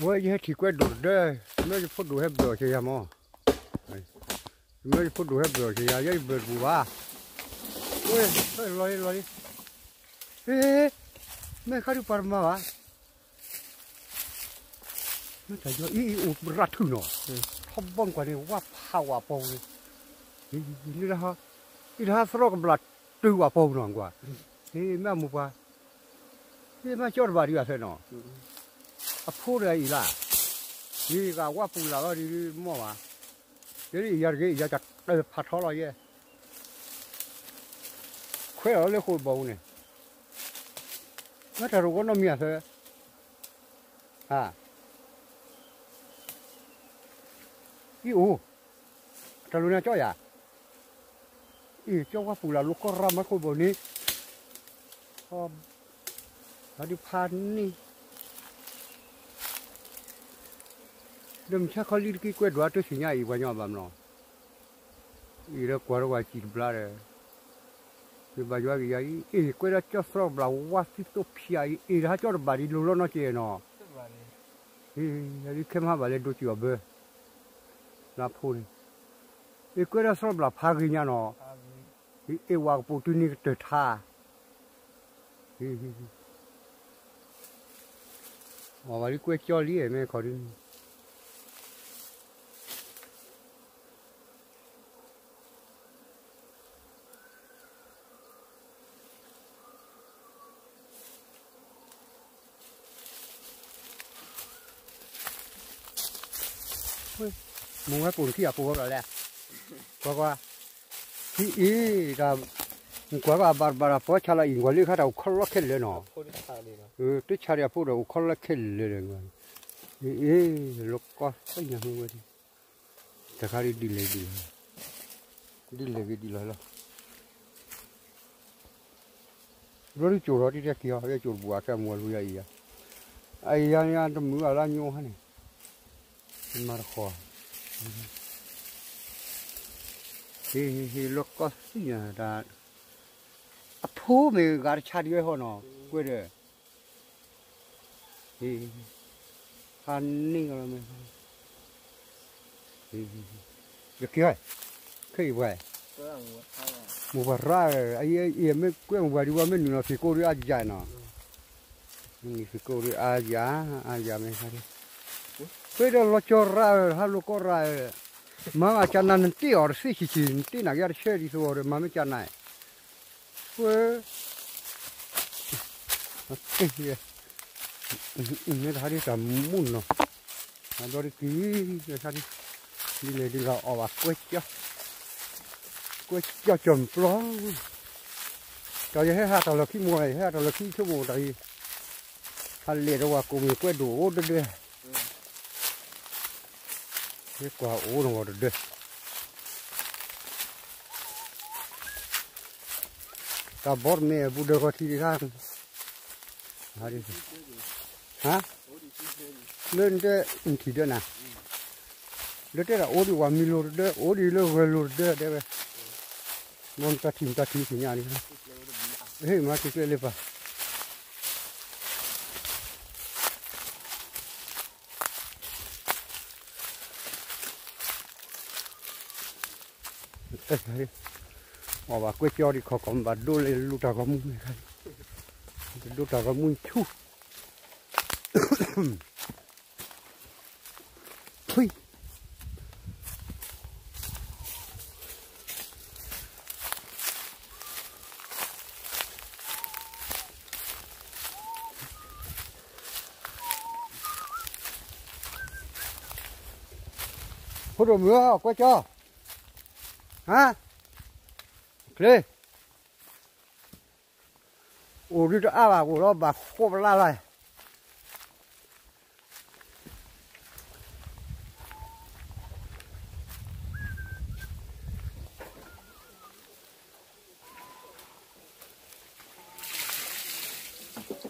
ဝဲယဟဲထံၣ်ကွဲဒိၣ်တဒၢ, မ့ၢ်ယဖိဒိၣ်ဟဲဘၢၣ်အီၤက့ၤယၤမး, မ့ၢ်ယဖိဒိၣ်ဟဲဘၢၣ်အီၤက့ၤယၤ ယဲယဘၢၣ်တဘူၣ်ဘၣ်, ဝဲ, လီၤလံ လီၤလံ, ဟ့, မ့ၢ်ခါဒုးပှၤတမၤဘၣ်, မ့ၢ်တၢ်ယီအံၤအံၤအိၣ်ရၤထုးနီၤ, ထီဘီမုၢ်ကွၢ်န့ၣ် ဝါဖးဝဲအပီၤပူၤန့ၣ်, အံၤတဟါသရီကဘျၣ်တုၤဝဲအပီၤပူၤနီၤကွၢ်, ဟ့ မ့ၢ်အမိၢ်ပှၢ်, ဟ့ မ့ၢ်ကၠီတဘၣ်ဒံးဘၣ်ဖဲနီၤ, အဖိတဂၤအံၤလၢ်, ယဂၤဝါပူၤလၢ်လီၤဒ်မီၢ်ဘၣ်, ယဲဒ်အံၤယၤတဂ့ၤ ယၤကတၢၢ်ဖးထီလီၤယဲ, ခွဲးလီၤလၢဃိာ်ဘီပူၤန့ၣ်, မ့ၢ်တၢ်တဂီၤနီတမံၤအသၢ, အံၤအိၣ်, တၢ်လိၤန့ၣ်ကၠီယၤ, အံၤကၠီဝါပူၤလၢ်လိာ်ကီၢ်ရၤမၤဃိာ်ဘီန့ၣ်, ဟီဒုးဖးန့ၣ်, ဒီးမုၢ်ဆါခီလံတက့ၢ်ကွဲးဒိၣ်အတၢ်သ့ၣ်ညါအံၤပှၤညီဘၣ်မနီၤ, အံၤဒီးကွၢ်ဒီးဝဲစံၣ်တဘျါဒီး, ယဘၣ်ယွၤက့ၤယၤအံၤ အ့ၣ် ကွဲးဒၣ်ကၠီသရီဘျၣ်ဝါသံသိးဖၠးအံၤ အ့ၣ် တဟါကၠီတဘၣ်ဒံးလိၤလီၤနီတကဲနီၤ, အံၤ ယၤဒ်ခဲမဟါဘၣ်လဲၤဒိးစံၣ်အီၤဘၢ လၢဖိန့ၣ်, အ့ၣ် ကွဲးဒၣ်သရီဘျၣ်ဖးဂ့ၤညါနီၤ, အ့ၣ် ဝဲကပိာ်တုၤန့ၣ်ကတၢၢ်ထါ, အီၤဘၣ်ဒ်ကွဲးကၠီလံမ့ၢ်ခီဒ်န့ၣ် မိၢ်ဝဲပိာ်နခံအပူၤဝဲဘျီလဲၣ်, ကွၢ်ကွၢ်, ထံအံၤ, တၢ်, ကွၢ်ဘၣ်ဘၣ်ဘၣ်တၢ်ဖီဆါလီၤအံၤ ကွၢ်လၢခါတၢ်အိၣ်ခီလီခဲလၢာ်နီၤ, တဆါဒံးအဖိဒီးအိၣ်ခီလီခဲလၢာ်လၢ, အ့ၣ် လီၤကီသ့ၣ်ညါမ့ၢ်ဝဲဒၣ်, တခါဒ်ဒ်လဲၣ်ဒ်လဲၣ်, ဒ်လဲၣ်ဂ့ၤဒ်လဲၣ်လီၤ ဘျီဒ်ကၠိၣ်ထီၣ်တံၢ်တဲက့ၤအီၤ ကၠိၣ်တဘူၣ်အကဲမူၤအလူၤယၤအံၤယၤ, အံၤယၤန့ၣ်တမုာ်ဘၣ်လၢညိဟါန့ၣ်, မၤတခီ, ဟ့ၣ်ဟ့ၣ်ဟ့ၣ်လီၤကီသ့ၣ်ညါတၢ်, အဖိမ့ၢ်ဂၤတဆါဒံးဝဲဟီနီၤ, ကွဲးဒီး ဖးန့ၢ်လီၤမ့ၢ်, ယက့ၤ, ခဲအံၤပှၤ, မိၢ်ပှၢ်ရၣ်, အံၤမ့ၢ်ကွဲမုၢ်ပှၢ်ဒံး ပှၤမ့ၢ်နုာ်လီၤသံးကိးဒံးအါယၤနီၤ, နုာ်သံးကိးဒံးအါယၤ, အါယၤမ့ၢ်, ဃ့ဒီးလီၤကၠီရၣ်, ဟးလိာ်ကီရၣ်, မၤမးကနၤနတ့ၢ်အီၤတသ့ဆံးဆံး နတ့ၢ်နၤက့ၤအတဆၢဒ်သိးအီၤဒီး မၤမ့ၢ်ကနၤ, ဝဲ မ့ၢ်တဟးဒ်တၢ်မူနီၤ, အဘျီဒ်ကံ, ဒ်လဲၣ်ဒ်လဲၣ်အီၣ်ဘၣ်ကွဲကၠီ, ကွဲကၠီကၠီမပျီ, တၢ်ယဟဲဟးတၢ်လီၢ်ခံမူ, ယဟဲဟးတၢ်လီၢ်ခံဆိကမိၣ်တၢ်အံၤ, ဟးလဲၤဒီးဝဲကိးမုၢ်ကွဲဒိၣ်အိၣ်တဒၢ, ယကွၢ်အိၣ်နီၢ်ဂီၤတဒၢ တၢ်ဘီတမ့ၢ်ဘူးဒၢခီထံတခါ, ဟါ, လၢနတဲနထံၣ်ဒၢနၤ, လၢတဲဒၣ်အိၣ်ဒံးဝဲမံလိၤတဒၢ အိၣ်ဒံးလၢဂဲၤလိၤတဒၢတဲဝဲ, မ်နတၢ်ထံၣ်နတၢ်ထံၣ်သ့ၣ်ညါန့ၣ်, ဟ့ၣ်မၤက့ၤကျဲလၢပၢ် အီၣ်ဘၣ်ကွဲကၠီဒံးခီၣ်ခီၣ်မ့ၢ်ဘၣ်ဒိလၢလူၤတၢ်ဂီၤမူန့ၣ်, တဒိတၢ်ဂီၤမူဆူၣ်, ထွံၣ် ဖိဒိၣ်မုၣ်ဧၢ ကွဲကၠီ, ဟါ, ချ့, အိၣ်ဒုးတအါဘၣ် အိၣ်လီၤဘၣ်ဃိးပလါလီၤ.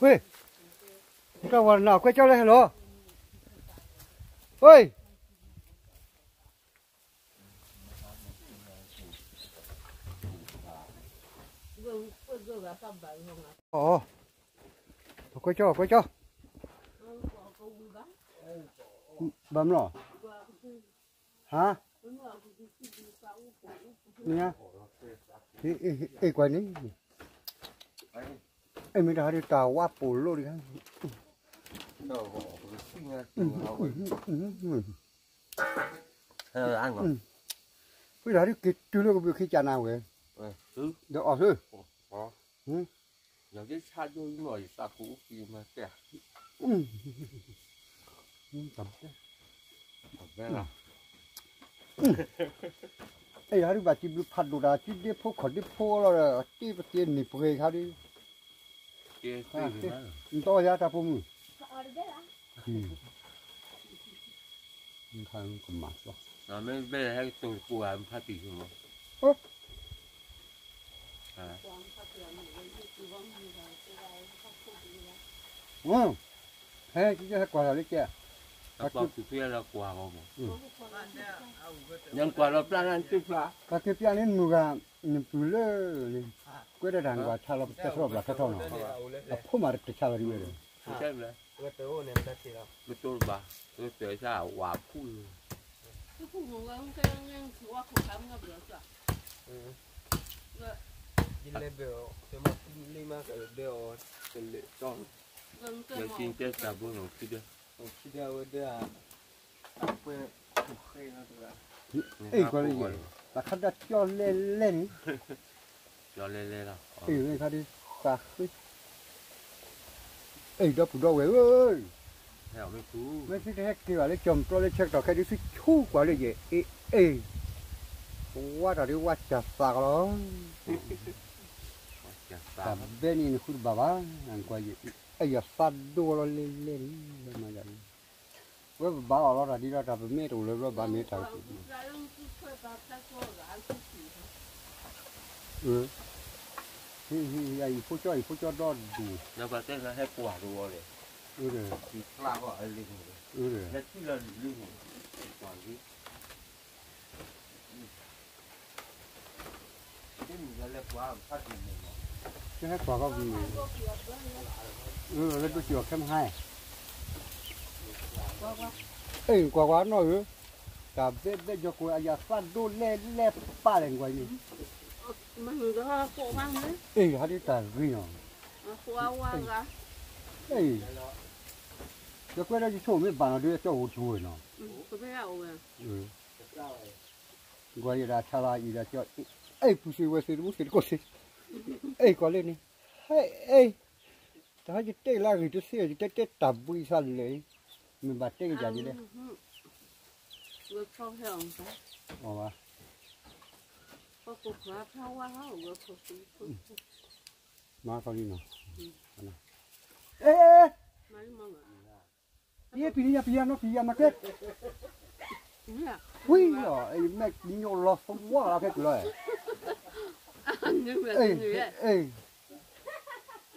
ဝ့ၢ်, တၢ်ဝၤနၢ်ကွဲကၠီလၢဟဲလီၤ, ဝ့ၢ်. အကွဲကၠီ အကွဲကၠီ. ဘၣ်မလီၤ, ဟါ, န့ၣ်, အ့ၣ်ကွၢ်န့ၣ်, အ့ၣ်မ့ၢ်တဟါဒ်တၢ်ဝါပိာ်လိၣ်ဒံး, ဖုတဟါဒ်က့ၤတုၤလၢကဘုးခံကနၤဝဲ, ဒီးအီၣ်သု, အဲၣ်ယၤဒုးဘၣ်စံးဘျုးဖးဒိၣ်တၢ် စုဒ့ဖိခီၣ်ဒ့ဖိလီၤဒီး တ့ပတ့န့ၢ်ပှဲၤခါဒုး, နတီယၤတၢ်ပိာ်မုၣ်, ကမၤစီ, မ့ၢ်ဘဲဟဲကတိၤတကိးဂၤဖးတံၢ်မး ဟဲက့ၤဟဲကွၢ်လီၤလၢကဲ, ကွၢ်လီၤပျၢ်နၤနတုၤဖျါ, ပှၤက့ၤပျၢ်န့ၣ်မုၢ်ဂၤ, နပုၢ်လၢ, ကွဲးတၢ်တၢ်နကွၢ်ဆါလီၤပတၢ်ထီၣ်ဘျးထီၣ်ထီၣ်နီၤ, အဖိမးတဆါလီၤဒ်ဝဲဒီး, ကတိၤတဘၣ်, ကတိၤတၢ်ဝၤဖူၣ်လၢ ယလဲၤဘဲအီၤ, တမ့ၢ်လ့မးကလဲၤဘဲအီၤ, တလဲၤတီ, ယကၠီတဲတၢ်ဘိနီၤခံဒဲ, ခံဒဲဝဲဒၣ်, အကွဲ, အ့ၣ်ကွၢ်လၢယဲ, တၢ်ခါဒၣ်ကၠီလဲၣ်လဲၣ်န့ၣ်, ကၠီလဲၣ်လဲၣ်လီၤ, အ့ၣ်ဝဲခါဒ်, ဃးဃ့ အ့ၣ်ဒီပုၢ်ဒီဝဲၢ်ဧၢ, မ့ၢ်သုတဟဲက့ၤဘၣ်လၢကၠီၤပျီလၢဆၢကတီၢ်ခဲဒုးသုဆူကွၢ်လၢယဲ, အ့ၣ်, အ့ၣ်, ဝါတၢ်ဒုးဝါစၢ်သးကလီၤ, တၢ်ဘဲန့ၣ်နဃုတဘၣ်ဘၣ်, ကွၢ်ယဲ, အ့ၣ်ယသးဒိၣ်လီၤလဲၣ်လဲၣ်န့ၣ်, ဝဲပဘၣ်အီၣ်လီၤတၢ်ဒ်ဒီးတၢ်ပမ့ၢ်တအိၣ်လၢဘျီဘၣ်မ့ၢ်တၢ် အံၤဖိကၠီ အံၤဖိကၠီဒီဒူၣ်, ဟဲကွၢ်တဝီလဲၣ်, အံၤဖျါဃီအလံ, ကဟဲကွၢ်ကီၢ်ပူၤ, လၢဒိၣ်ကၠီခဲမဟါ, အ့ၣ်ကွၢ်ကွၢ်နီၢ်ဧၢ, တၢ်ဘဲဘဲကၠီၤကွဲးအယၤသးဒိၣ်လဲၣ်လဲၣ်ပၢ်လဲၣ်ကွၢ်န့ၣ်, အ့ၣ်ဟးဒ်တၢ်ဂ့ၤနီၤ, အ့ၣ်, ကၠီၤကွဲးဒီးယဆိကမိၣ်မ့ၢ်ဘၣ်နီၤဒုးကၠီၤအိၣ်တဝဲနီၤ, ကွၢ်ယဲဒၣ်ဆါလီၤအံၤဒီးကၠီ, အ့ၣ်ပူၤသ့ဝဲသ့တမူသ့တကိးသ့, အ့ၣ်ကွၢ်လၢန့ၣ်, ဟဲအ့ၣ်, တဟဲယတဲလၢအဂ့ၢ်တသ့ ယတဲတဲတၢ်ဘှံးသးလဲၣ်, မ့ၢ်ဘၣ်တဲကယၤဒ်လဲၣ်, အီၤဘၣ်, မၤကီလံနီၤ, အဲ, ပံၤပံၤယၤပံၤယၤနီၤပံၤယၤမၤကဲ, ဝံၤလီၤ, မ့ၢ်ကညိၣ်လီၤသဝီလီၤခဲကလီၤ,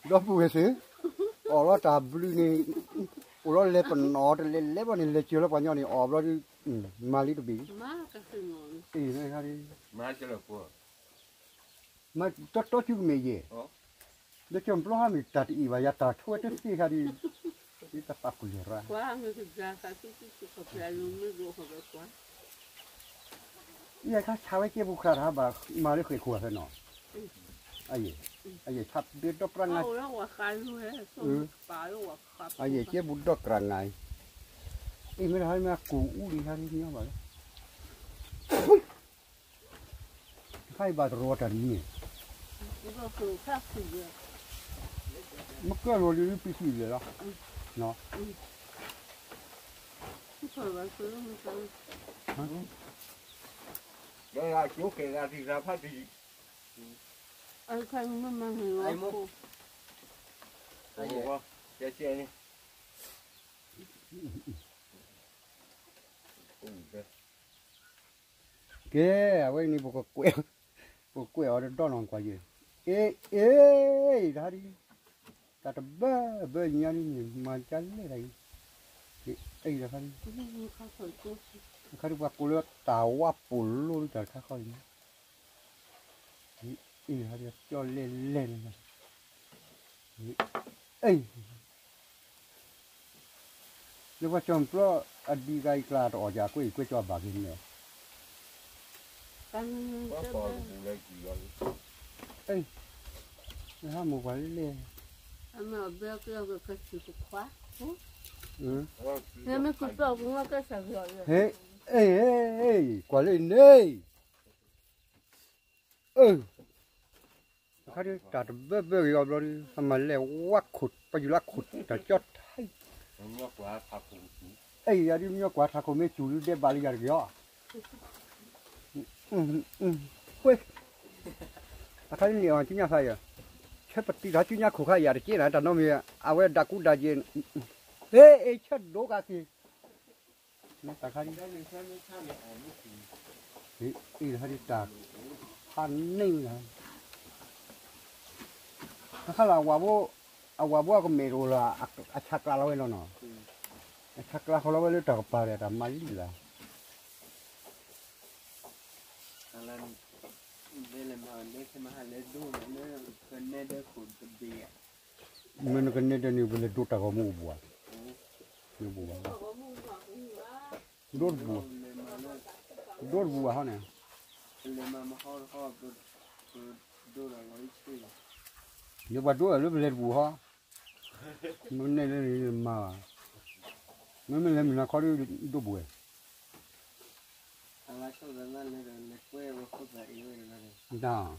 ဒီပုၢ်ဝဲၢ်သ့ၣ်, အီၣ်လီၤတၢ်ဘျုးန့ၣ်, အိၣ်လီၤလဲၤပနီၣ်တလဲၤလဲၤဘၣ်န့ၣ် လဲၤစၢၤလီၤပှၤညီန့ၣ် အီၣ်ဘျီဒုး, မၤလံတဘ့ၣ်, မၤ, တီတီစုကမဲာ်ယဲၢ်, ဒီးကၠီၤပျီဟါမ့ၢ်တၢ်တအံၤဘၣ် ယၤတၢ်ဆိဝဲတသ့ခါဒုး, ဒ်တၢ်ပာ်ပူၤလဲၤရၣ် ယခါဆါဝဲကဲပူၤခရၣ်တဟါဘၣ် မၤလၢဃဲၣ်ခိၣ်အဖဲနီၤ, အယဲၢ်ဆါဘ့ဒီပြၣ်ငါ, အယဲၢ်ကဲပူၤဒီပြၣ်ငါအံၤ, အံၤမ့ၢ်တဟါမ့ၢ်အကိၣ်အူလံဟါဒုးညီဘၣ်လၢ တခါအံၤဘၣ်တရီတၢ်တမံၤန့ၣ်, မကၢၢ်လိာ်လံပစ္စည်းလဲၣ်လီၤ, ဒီးလၢကၠိခဲဂၤတံၢ်ဂၤဖးတံၢ်, ကဲ, အဝဲန့ၣ် ပကကွဲးအီၤတဒီနီၢ်ကွၢ်ယဲၢ်, အ့, အ့, တၢ်ဒ်, တၢ်တဘၢဘၢညါဒ်န့ၣ် မၤကလဲၣ်တၢ်အံၤ, အ့ၣ်တခါဒ်, တခါဒ်ပှၤကိးလၢတၢ်ဝါပိာ်လိတၢ်တခါခီအံၤန့ၣ်, အ့ၣ်တခါဒ်ကၠီလဲၣ်လဲၣ်န့ၣ်, အ့ၣ် လၢပှၤကၠီၤပျီအဒံးဂၤအံၤကျါတအီၣ်ယၤကွဲးအံၤကွဲးကၠီဘၣ်က့ၤန့ၣ်, ဟဲမုၢ်ပှၤလဲၣ်, ဟဲကွၢ်လၢအံၤန့ၣ်, အခါဒ်တၢ်တဘၢဘၢဂ့ၤအီၤဘျီဒ် အမၤလဲၢ်ဝါခိၣ် ပယူၤလါခိၣ်တၢ်ကၠီထါ, အဲၣ်ယၤဒ်မညီကွၢ်ထးခိၣ်မ့ၢ်စူၤဒ်ဒဲးဘၣ်လၢယၤတက့ၢ်အီၤ, ဃ့, အခါဒ်န့ၣ်အီၤကညါသးယၤ, ဆဲပတံၤထီၣ်ကညါခိၣ်ခါယၤတက့ၢ်နၤ တၢ်နီတမံၤ, အဝဲဒၣ်ကူဒၣ်ယဲၢ်, ဟဲအ့ၣ်ဆၢဒိက့ၤက့ၤ မ့ၢ်တၢ်ခါဒ်, အ့ၣ်တခါဒ်တၢ်, ဖးန့ၢ်ဝဲဒၣ်, တခါလၢအဝၤဘိ, အဝၤဘိအကမဲာ်တအိၣ်လၢ, အဆးကျးလီၤဝဲလီၤနီၤ, အဆးကျးဃီလီၤဝဲလၢတၢ်ကပၤဒီးတၢ်မၤလံလၢ် မ့ၢ်နကနဲဒဲးန့ၣ် ပလဲၤဒိတၢ်ဂီၤမူအိၣ်ဘၣ်, မ့ၢ်ဘၣ်, ဒိတပူၤ, ဒိတပူၤဘၣ်ဟီန့ၣ်, ယပှၤဒိလၢပလဲၤတပူၤဟီ, မ့ၢ်နဲၣ်လၢန့ၣ်မၤဘၣ်, မ့မ့ၢ်လဲၤမုၢ်နၤခီဒ်ဒိပူၤဝဲ, တၢ်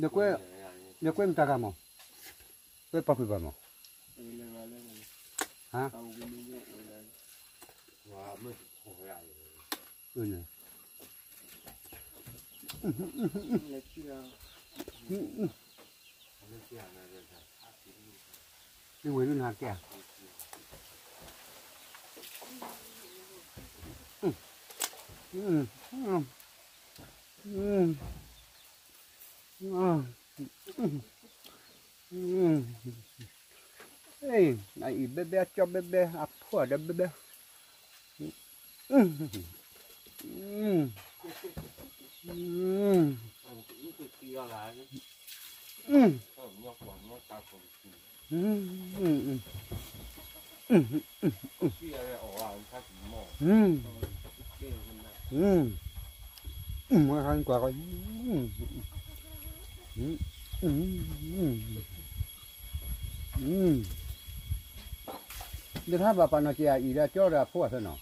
ဒီးကွဲမတၤဂၤမး, ကွဲပာ်ဖှိၣ်ဘၣ်မး, ဟါ, အၢန့ၣ်, ဝဲဒၣ်နၤကဲ, အအံၤဘဲဘဲ အကၠီဘဲဘဲ အဖိအဒီးဘဲဘဲ, ဒီးထါဘၣ်ပာ်နီၣ်က့ၤအအံၤဒီးကၠီဒီးအဖိအသၢနီ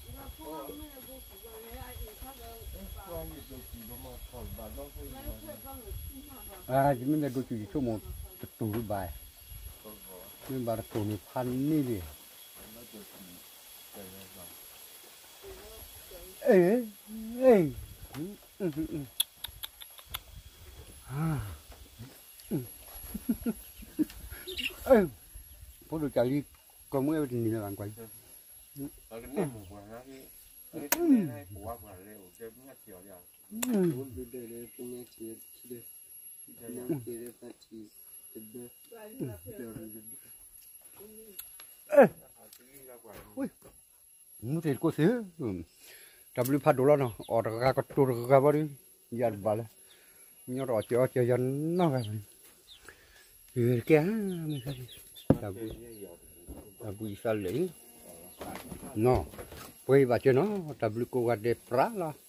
ၤ, ယမ့ၢ်လဲၤဒိးစူၤယဆိကမိၣ်တတူၢ်ဘၣ်, မ့ၢ်ဘၣ်တတူၢ်န့ၣ်ဖးန့ၢ်လံ, အ့ၣ်, ဖိဒိၣ်ကၢ်လံ, ကီၢ်မုၢ်အဲၣ်ဝဲတနံၤလၢၤဘၣ်ကွၢ်, မူတ့ၢ်တကိးသ့ၣ်, တၢ်ဘျုးဖးဒိၣ်လီၤနီၤ, အီၣ်တဂၤကတိၤတဂၤဘၣ်ဒီး, ယၤတဘၣ်လၢ, ညီတအီၣ်စၢၤအီၣ်စၢၤယၤနီတဂၤဘၣ်, ကဲ, တၢ်ဘှံးသးလၢာ်, နီၤ, ပှဲၤဘၣ်စၢၤနီၤ, တၢ်ဘျုးကိးဂၤဒဲးပြးလီၤ.